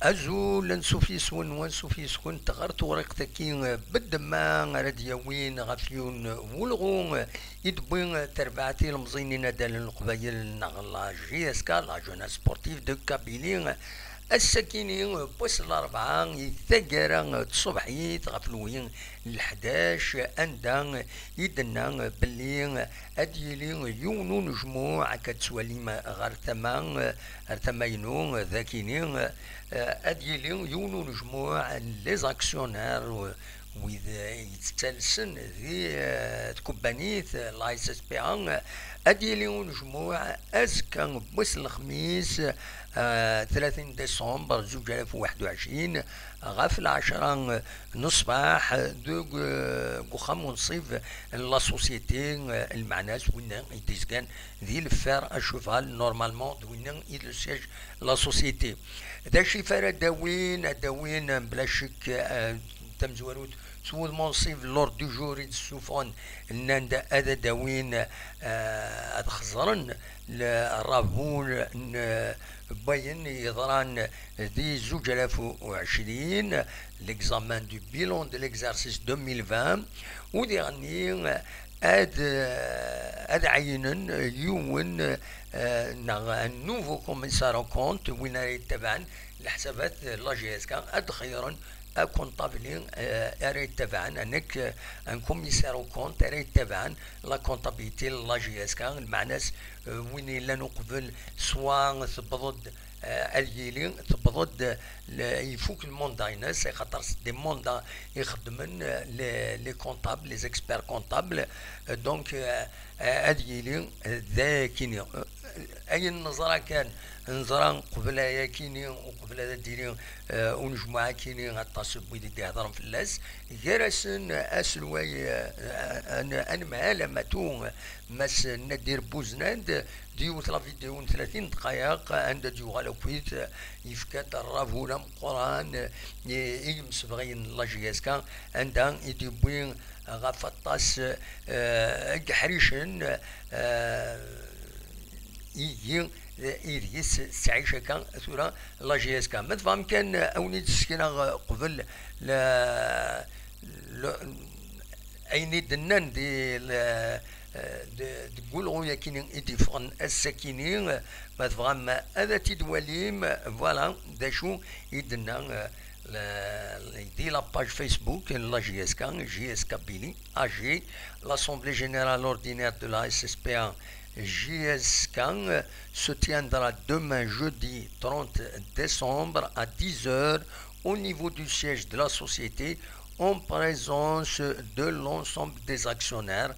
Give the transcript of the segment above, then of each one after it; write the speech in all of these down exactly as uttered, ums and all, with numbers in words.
Azul, ansuf yes-wen, ansuf yes-kent ɣer tewriqt-agi, beddemma ara d-yawin ɣef yiwen n ulɣu i d-wwi terbaɛt ilemẓiyen inadalen n Leqbayel neɣ la J S K, la Jeunesse Sportive de Kabylie. Ass-akini n wass n larebɛa i taggara n tṣebḥit ɣef lwi n leḥdac, anda i d-tenna belli ad yili yiwen unejmuɛ akka tettwalim ɣer tama, ar tama-inu, dakini, eh, ad yili yiwen unejmuɛ n les actionnaires, eh, wid, eh, yettalsen di, eh, tkebbanit, eh, la S S P A, eh, ad yili unejmuɛ azekka n wass n lexmis, eh, tlatin décembre zuǧ alaf u waḥed u ɛecrin, ɣef lɛecra, eh, n ṣṣbeḥ, eh, deg, eh, deg uxxam unṣib n la société, eh, lmeɛna s winna i d-izgan di l'Fer à Cheval, normalement, d winna i d le siège la société. D acu i ara d-awin? Ad d-awin, bla ccek, eh, tamezwarut, s wudem unṣib, l'ordre du jour i d-ssufɣen, nnan-d ad d-awin, eh, ad xeẓren le ṛṛabul n, eh, wayen yeḍran di zuǧ alaf u ɛecrin, l'examen du bilan de l'exercice deux mille vingt, u diɣenni ad, ad ɛeyynen yiwen, eh, neɣ un nouveau commissaire aux comptes, win ara yettabaɛen leḥsabat n la J S K, ad xeyyren akunṭabli, eh, ara yettabaɛen, nekk, eh, un commissaire aux comptes ara yettabaɛen la comptabilité n la J S K, lmeɛna-s, eh, win yellan uqbel, swa tewweḍ-d, eh, ad yili tewweḍ-d, eh, le-, ifuk lmunda-ines, axaṭer s des mandats i xeddmen, eh, les, les comptables, les experts comptables. Eh, donc, eh, eh, ad yili, eh, d ayakini. Eh, ayen neẓra kan, neẓra qbel ayakini, uqbel ad d-yili, eh, unejmuɛ akini, aṭas n wid i d-ihedren fell-as, gar-asen aselway, eh, an-, anemhal amatu, Mass Nadir Bouznad, d yiwet la vidéo n tlatin dqayeq, anda d-yuɣal akkit, yefka-d ṛṛabul ameqqran i, i yimsebɣiyen n la J S K, anda i d-yewwi ɣef aṭas, eh, n yeḥricen, eh, igi, eh, ideg-s tettɛic akka tura la J S K. Ma tebɣam kan, eh, ad wen-id-ssekneɣ, eh, qbel la, la, ayen i d-nnan di la, eh, de-, deg ulɣu-yakini i d-yeffɣen ass-akini, eh, ma tebɣam ad t-id-twalim, eh, voilà d acu i d-tenna, eh, la, di la page Facebook n la J S K, J S K Billy, A G, l'Assemblée Générale Ordinaire de la S S P A J S K, euh, se tiendra demain jeudi trente décembre à dix heures au niveau du siège de la société en présence de l'ensemble des actionnaires.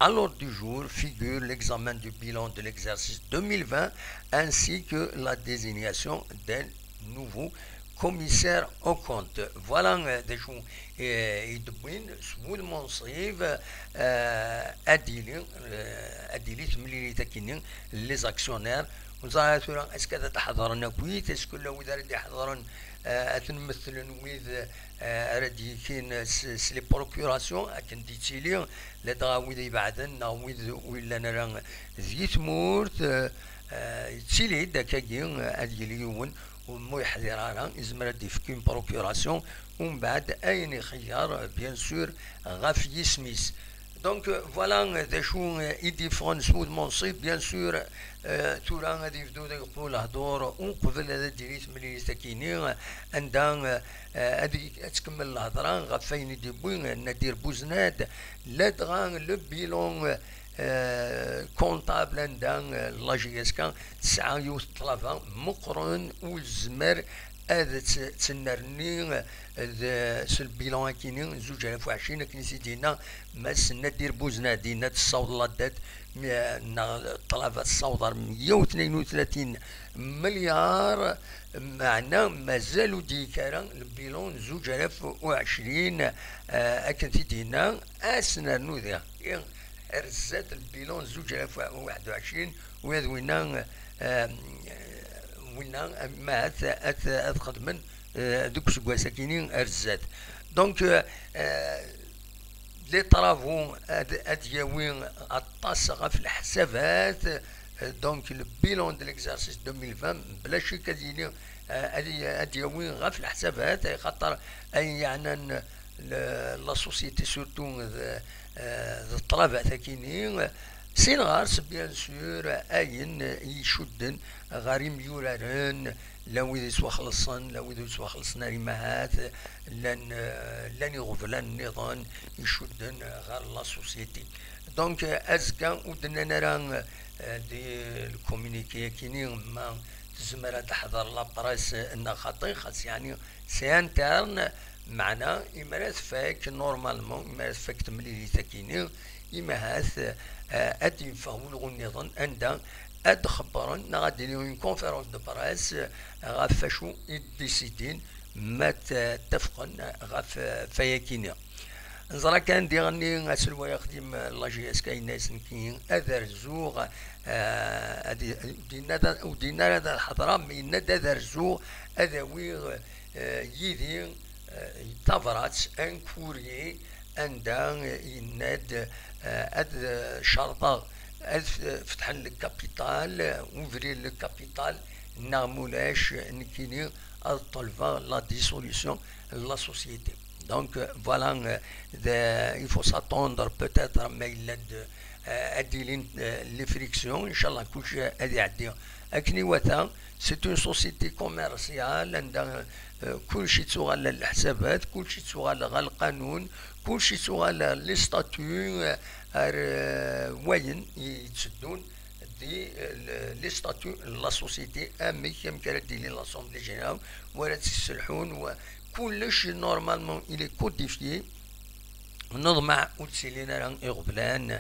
À l'ordre du jour figure l'examen du bilan de l'exercice deux mille vingt ainsi que la désignation d'un nouveau commissaire aux comptes. Voilà, euh, d acu, euh, i d-wwin s wudem unṣib, euh, ad d-yili, euh, ad d-yili temlilit akini, les actionnaires. Ur ẓriɣ ara tura, est-ce que ad d-ḥeḍren akkit, est-ce que llan wid ara d-iḥeḍren, euh, ad ten-metlen wid, euh, ara d-yekin s, s les procurations, akken d-yettili, ladɣa wid ibeɛden neɣ wid ur yellan ara di tmurt, euh, euh, yettili-d akkagi, euh, ad yili yiwen ur mu yeḥḍir ara, yezmer ad d-yefk une procuration, umbeɛd ayen ixeyyer, bien sûr, ɣef yisem-is. Donc, euh, voilà, euh, d acu, euh, i d-yeffɣen s wudem unṣib, bien sûr, euh, tura ad yebdu ad yeqqu lehdur, uqbel ad d-yili temlilit akini, anda, euh, euh, ad y-, ad tkemmel lehḍra ɣef wayen i d-yewwi, euh, Nadir Bouznad, ladɣa le bilan, euh, euh, comptable anda, euh, la J S K tesɛa yiwet ṭṭlaba meqqren ur tezmer ad tt-, tennerni, euh, d, s le bilan akini, zuǧ alaf u ɛecrin, akken i s-id-yenna Mass Nadir Bouznad, yenna-d tessaweḍ la dette, mi-, neɣ ṭṭlaba tessaweḍ ar meyya u tnayen u tlatin milyar, meɛna mazal ur d-yekki ara le bilan n zuǧ alaf u ɛecrin, euh, akken t-id-yenna, ad s-nernu diɣ. Ar zdat lbilan zuǧ alaf u waḥed u ɛecrin, u ad winna, eh, winna, ma ad, ad, ad xedmen, eh, deg useggas akini ar zdat. Donc, eh, eh, les travaux ad, ad yawi aṭas ɣef leḥsabat, eh, donc le bilan de l'exercice deux mille vingt, bla ccek ad yili ad d-yawi ɣef leḥsabat, xaṭer ayen yeɛnan la société surtout d ṭṭlabat akini. Sin ɣer-s bien sûr ayen icudden ɣer imyuraren, la wid yettwaxellṣen, la wid ur yettwaxellṣen ara, imahat llan llan iɣeblan nniḍen icudden ɣer la société. Donc azekka ur d-nnan ara di le communiqué akini ma tezmer ad teḥḍer la presse neɣ xaṭi, xas yeɛni c'est interne. Meɛna imi ara tfak normalement, imi ara tfak temlilit akini, imahat ad d-yeffeɣ ulɣu nniḍen anda ad d-xebbren neɣ ad d-tili une conférence de presse ɣef wacu i d-décidin ma ttafqen ɣef wayakini. Neẓra kan diɣenni aselway axdim n la J S K yenna-yas nekki ad rzuɣ, ur d-yenna ara ad ḥeḍreɣ, mais yenna-d ad rzuɣ, ad awiɣ yid-i tabrat, un courrier, anda yenna-d ad cerḍeɣ ad fetḥen le capital, ouvrir le capital, neɣ mulac nekkini ad ṭelbeɣ la dissolution de la société. Donc voilà, il faut s'attendre peut-être ma yella-d ad d-ilin les frictions, inchallah kulci ad iɛeddi akken iwata. C'est une société commerciale anda kulci yettuɣal ɣer leḥsabat, kulci yettuɣal ɣer lqanun, kulci yettuɣal ɣer les statuts, ar wayen yetteddun di les statuts n la société, amek amek ara d-tili l'assemblée générale, wa ara tt-yesselḥun, kullec normalement il est codifié. Neḍmeɛ ur d-ttilin ara iɣeblan,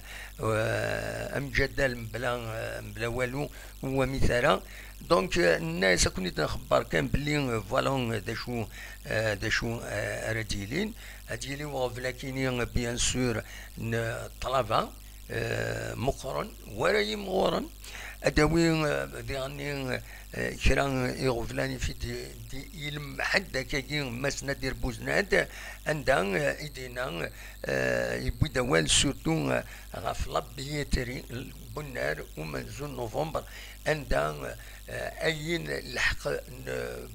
amjaddal mebla mebla walu, ur wamitara. Donc nenna-yas ad ken-id nxebber kan belli voilà d acu d acu ara d-yilin. Ad d-yili uɣbel akini bien sûr n ṭṭlaba meqqren wara yimɣuren. Ad d-awi diɣenni kra iɣeblan i fi d-ilemmeḥ-d akkagi Mass Nadir Buznad, anda i d-yenna, yewwi-d awal surtout ɣef la billetterie n unnar umenzu n novembre, anda ayen lḥeqq n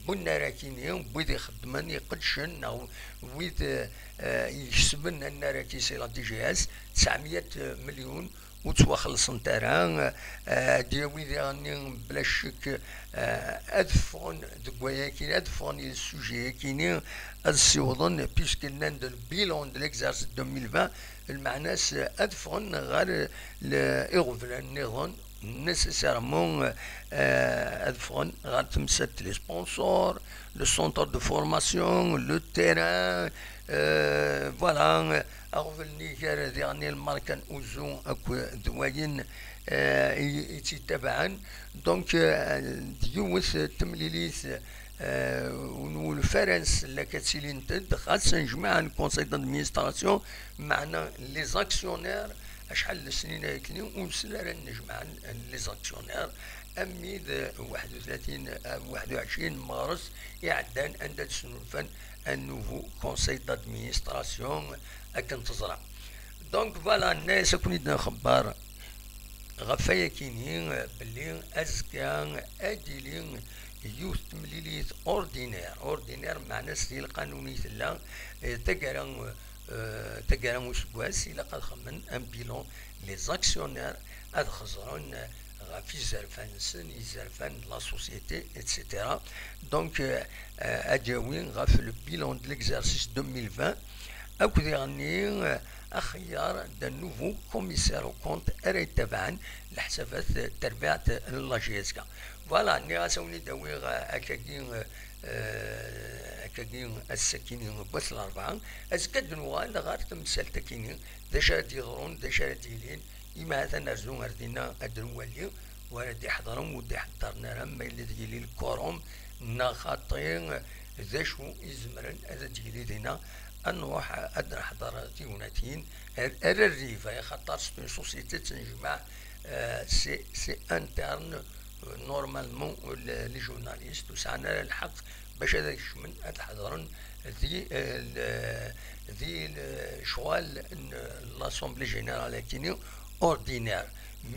unnar akini, wid ixeddmen iqeddcen neɣ wid ikesben annar-agi si la D G S, tesɛemya melyun ur ttwaxellṣent ara. Ad d-yawi diɣenni bla ccek ad ffɣen deg wayakini, ad ffɣen i sujet-akini, ad ssiwḍen, puisque nnan-d le bilan de l'exercice deux mille vingt, lmeɛna-s ad ffɣen ɣer iɣeblan nniḍen nécessairement, ad ffɣen ɣer temsalt, les sponsors, le centre de formation, le terrain, voilà, aɣbel-nni gar diɣenni lmarka n uzu akked wayen i tt-ittabaɛen. Donc d yiwet temlilit n ulfarans la ad ttilint-d, xas anejmaɛ n conseil d'administration, meɛna les actionnaires acḥal n lesnin ay akni ur nsel ara nnejmaɛen les actionnaires, armi d waḥed u tlatin, waḥed u ɛecrin meɣres iɛeddan, anda d-snulfan un nouveau conseil d'administration akken teẓra. Donc voilà, nenna-yas ad ken-id-nxebber ɣef wayakini belli azekka ad d-tili yiwet temlilit ordinaire. Ordinaire meɛna-s di lqanun i tella, taggara taggara n useggas ilaq ad xedmen un bilan les actionnaires, ad xeẓren ɣef izerfan-nsen, izerfan n la société, et cetera. Donc ad d-yawi ɣef le bilan de l'exercice deux mille vingt, akked iɣenni axeyyar d'un nouveau commissaire aux comptes ara yettabaɛen leḥsabat n terbiɛt n la G S K. Voilà, nniɣ-as ad wen-id-awiɣ akkagi, akkagi ass-akini n wass n larebɛa. Azekka ad d-nuɣal ɣer temsalt-akini, d acu ara d-yeḍrun, d acu ara d-yilin, imi ha-t-an rzu ar dinna ad nwali, wa ara d-iḥeḍren, ur d-iḥeḍren ara, ma yella ad yili lkurum neɣ xaṭi, d acu izemren ad d-yili dinna. Ad nruḥ ad neḥḍer tignatin ar, ar rrif, axaṭer c'est une société d tnejmaɛ, c'est interne. Normalement les journalistes ur sɛan ara lḥeqq bac ad kecmen ad ḥeḍren di di lecɣal n l'assemblée générale akini, ordinaire.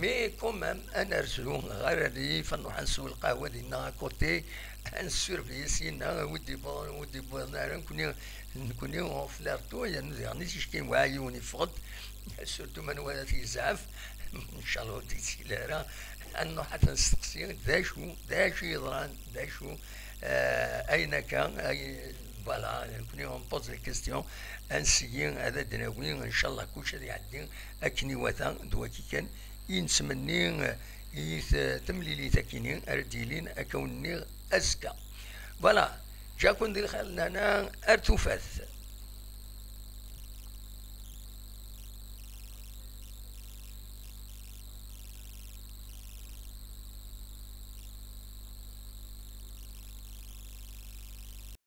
Mais quand même, ad nerzu ɣer rrif, ad nruḥ ad nsew lqahwa dinna à côté, ad nessurveiller syenna, wi d-yewwḍen, wi d-yewwḍen ara, nekkni, nekkni on flaire tout, yernu diɣen ticki wa yiwen yeffeɣ-d, surtout ma nwala tizɛef, ncallah ur d-yettili ara, ad nruḥ ad t-nesteqsi, d acu, d acu yeḍran, d acu, eh, ayen akka, ay-, voilà, nekkni on pose les questions, ad nseggi ad d-nawi, ncallah kullec ad iɛeddi akken iwata, d waki kan i nettmenni, eh, i t-, temlilit akini ara d-yilin, akka wen-nniɣ azekka. Voilà, ǧǧiɣ-ken di lxir n lehna ar tufat.